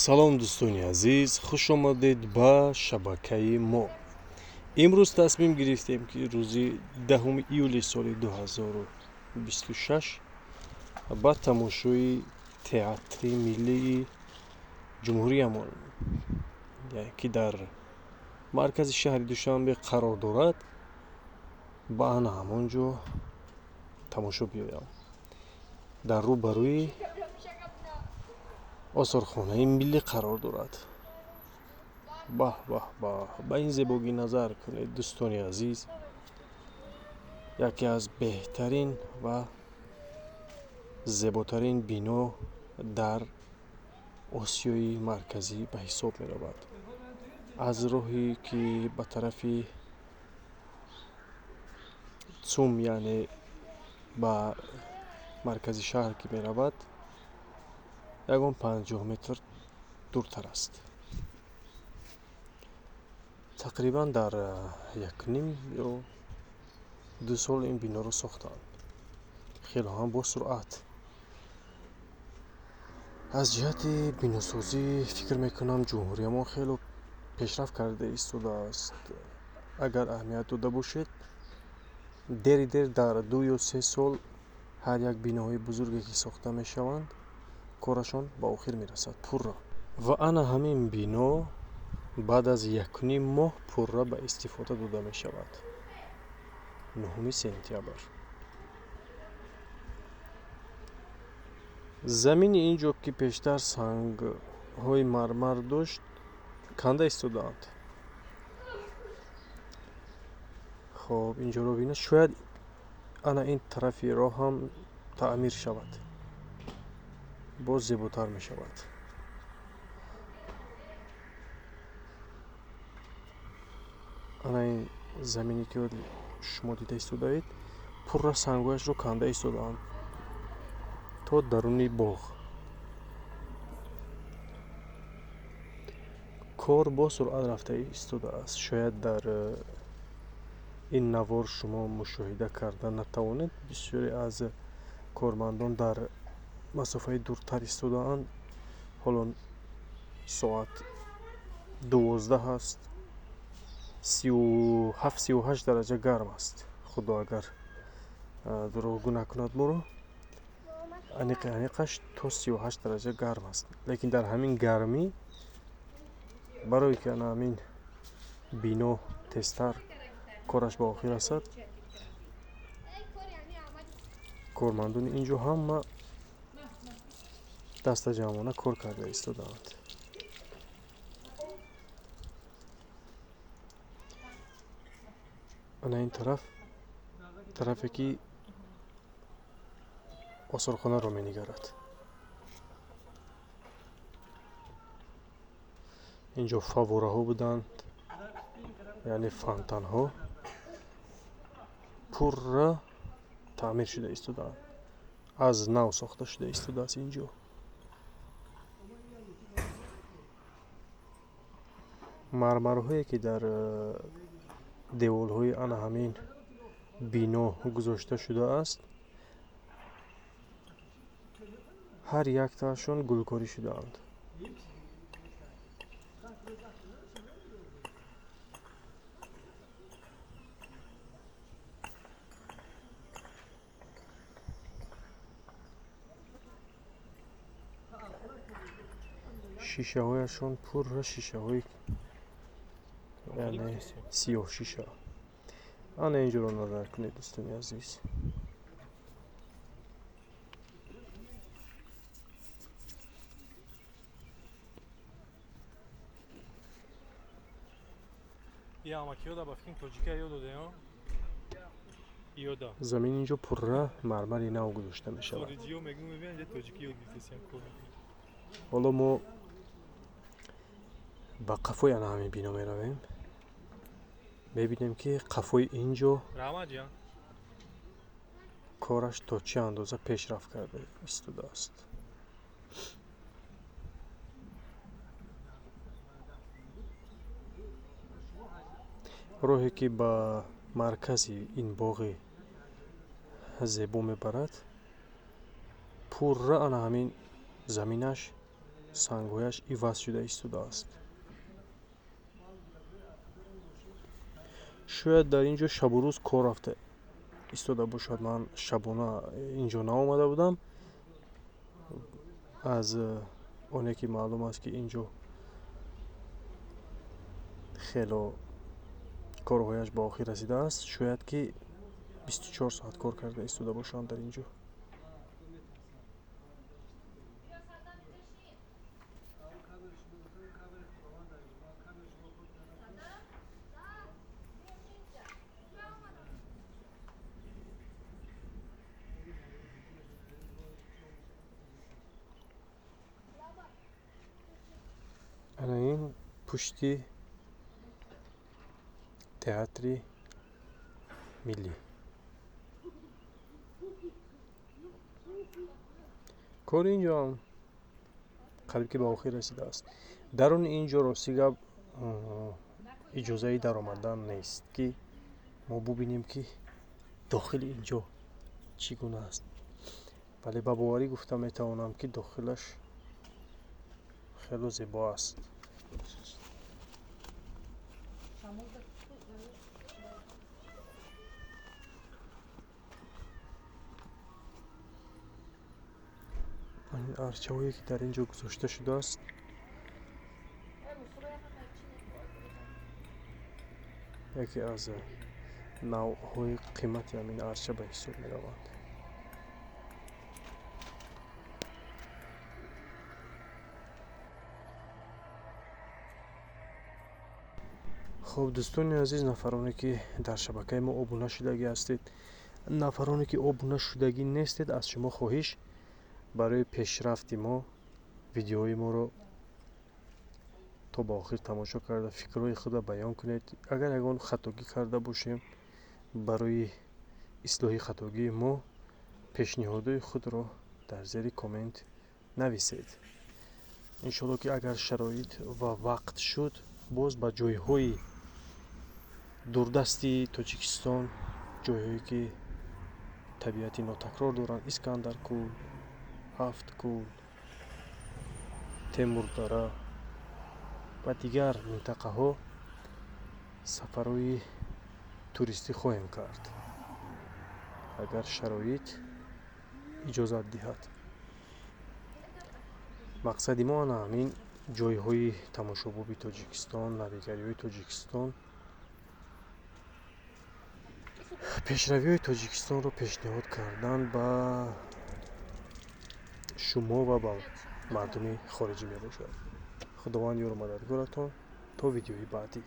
Салом, дӯстони азиз, хуш омадед ба шабакаи мо. Имрӯз тасмим гирифтем, ки рӯзи 10 июли соли 2026 ба тамошои театри миллии ҷумҳуриямон, ки дар маркази шаҳри Душанбе қарор дорад, ба ана ҳамон ҷо тамошо биёям. Дар рӯ ба рӯи осорхонаи миллӣ қарор дорад. Баҳ, баҳ, баҳ, ба ин зебогӣ назар кунед, дӯстони азиз. Яке аз беҳтарин ва зеботарин бино дар Осиёи Марказӣ ба ҳисоб меравад. Аз роҳе ки ба тарафи ЦУМ, яъне ба маркази шаҳр ки меравад, ягон 50 метр дуртар аст. Тақрибан дар 1.5 ё 2 сол ин биноро сохтанд. Хело ҳам бо суръат. Аз ҷиҳати биносозӣ фикр мекунам, ҷумҳуриямон хело пешрафт карда истодааст. Агар аҳамият дода бошед, дери дер дар 2 ё 3 сол ҳар як биноҳои бузурге ки сохта мешаванд, корашон ба охир мерасад пурра. Ва ана ҳамин бино баъд аз 1.5 моҳ пурра ба истифода дода мешавад. 9 сентябр. Замини ин ҷо, ки пештар сангҳои мармар дошт, канда истодаанд. Хоб, инҷоро бинед, шояд ана ин тарафи роҳ ҳам таъмир шавад, боз зеботар мешавад. Ана ин замине ки шумо дида истодаед, пурра сангҳояшро канда истодаанд то даруни боғ. Кор бо суръат рафта истодааст. Шояд дар ин навор шумо мушоҳида карда натавонед. Бисёре аз кормандон дар масофаи дуртар истодаанд. Ҳоло соат 12 аст, 37, 38 дараҷа гарм аст. Худо агар дурӯғгӯ накунад моро, аниқи аниқаш то 38 дараҷа гарм аст. Лекин дар ҳамин гармӣ, барое ки ана ҳамин бино тезтар кораш ба охир расад, кормандони ин ҷо ҳама дастаҷамъона кор карда истодаанд. Ана ин тараф, тарафе ки осорхонаро менигарад. Инҷо фаввораҳо буданд, яъне фонтанҳо пурра таъмир шуда истодаанд, аз нав сохта шуда истодааст инҷо. Мармарҳое ки дар деволҳои ана ҳамин бино гузошта шудааст, ҳар яктаашон гулкорӣ шудаанд. Шишаҳояшон пурра шишаҳои, яъне сиёҳ шиша. Ана инҷоро назар кунед, дӯстони азиз. Замин инҷо пурра мармари нав гузошта мешавад. Ҳоло мо ба қафои ана ҳамин бино меравем. Мебинем, ки қафои ин ҷо кораш то чӣ андоза пешрафт карда истодааст. Роҳе ки ба маркази ин боғи зебо мебарад, пурра ана ҳамин заминаш Сангҳояш иваз шуда истодааст. Шояд дар ин ҷо шабу рӯз кор рафта истода бошад. Ман шабона ин ҷо наомада будам. Аз оне ки маълум аст, ки ин ҷо хело корҳояш ба охир расидааст, шояд ки 24 соат кор карда истода бошанд дар ин ҷо. Ана ин пушти театри миллӣ. Кори ин ҷоам қариб ки ба охир расидааст. Даруни ин ҷо, рости гап, иҷозаи даромадан нест, ки мо бубинем, ки дохили ин ҷо чӣ гуна аст, вале ба боварӣ гуфта метавонам, ки дохилаш хело зебо аст. Арчаҳое, ки дар ин ҷо гузошта шудааст, яке аз навъҳои қимати ҳамин арча ба ҳисоб мераванд. Хуб, дӯстони азиз, нафароне ки дар шабакаи мо обуна шудагӣ ҳастед, нафароне ки обуна шудагӣ нестед, аз шумо хоҳиш: барои пешрафти мо видеои моро то ба охир тамошо карда, фикрҳои худро баён кунед. Агар ягон хатогӣ карда бошем, барои ислоҳи хатогии мо пешниҳодҳои худро дар зери коммент нависед. Иншоалло, ки агар шароит ва вақт шуд, боз ба ҷойҳои дурдасти Тоҷикистон, ҷойҳое ки табиати нотакрор доранд, Искандаркӯл, Ҳафткӯл, Темурдара ва дигар минтақаҳо сафарҳои туристӣ хоҳем кард, агар шароит иҷозат диҳад. Мақсади мо ана ҳамин ҷойҳои тамошобоби Тоҷикистон, навигариҳои Тоҷикистон, пешравиҳои Тоҷикистонро пешниҳод кардан ба шумо ва ба мардуми хориҷӣ мебошад. Худованд ёру мададгоратон. То видеои баъдӣ.